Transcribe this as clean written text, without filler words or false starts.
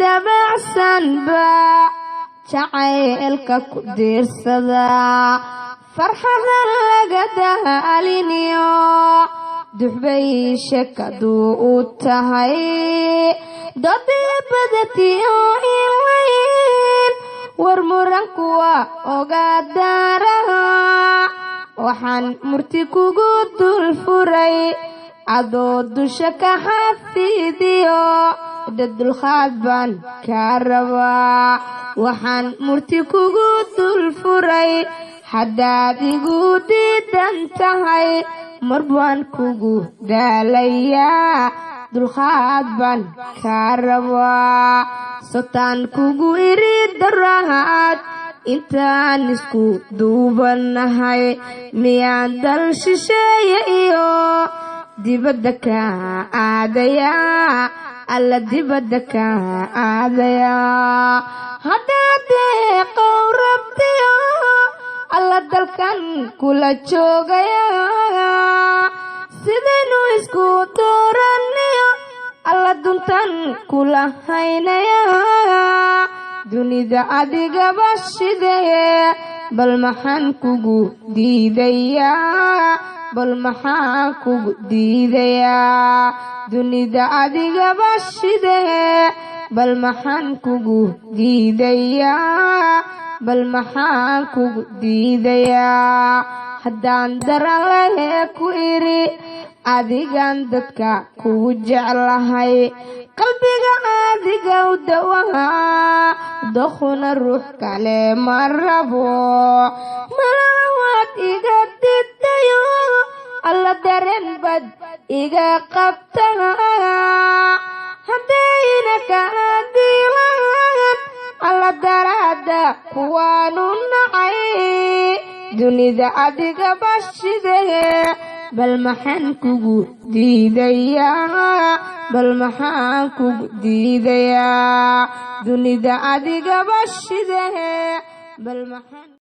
Dabacsanba jacaylka ku diirsada, farxadan laga daaliniyo, duxbay sheekadu u tahay, dadibadatiyo ilayn war murankuwa ogaadaaraha. Waxaan murti kugu dul furay adoo dusha ka xafiidiyo, dulqaad baan kaa rabaa. Waxaan murti kugu dul furay haddaad igu diidan tahay, mar baan kugu daalayaa, dulqaad baan kaa rabaa. Sotaan kugu iri darahaad intaan isku duubanahay, miyaan dal shisheeye iyo dibadda ka aadayaa? Alla, dibadda ka aadayaa haddaad deeqow rabtiyo, alla dalkan kula joogaya, sidaynu isku dooraniyo, alla duntan kula haynaya, dunida adigaba shidee. Bal maxaan kugu diidayaa? Bal maxaan kugu diidayaa? Dunida adigaba shidee, bal maxaan kugu diidayaa? Bal maxaan kugu diidayaa? Haddaan daralehe ku iri, adigan dadka kugu jeclahay, qalbiga adiga u dawaha, dokhuna ruux kale ma rabo. Malaha waad iga didayo, alla dareen bad iga qabta, haddayna kaa dilaan, alla daraada kuwaanu nacay, dunida adigaba shidee. Bal maxaan kugu diidayaa? Bal maxaan kugu diidayaa? Dunida adigaba shidee, bal maxaan.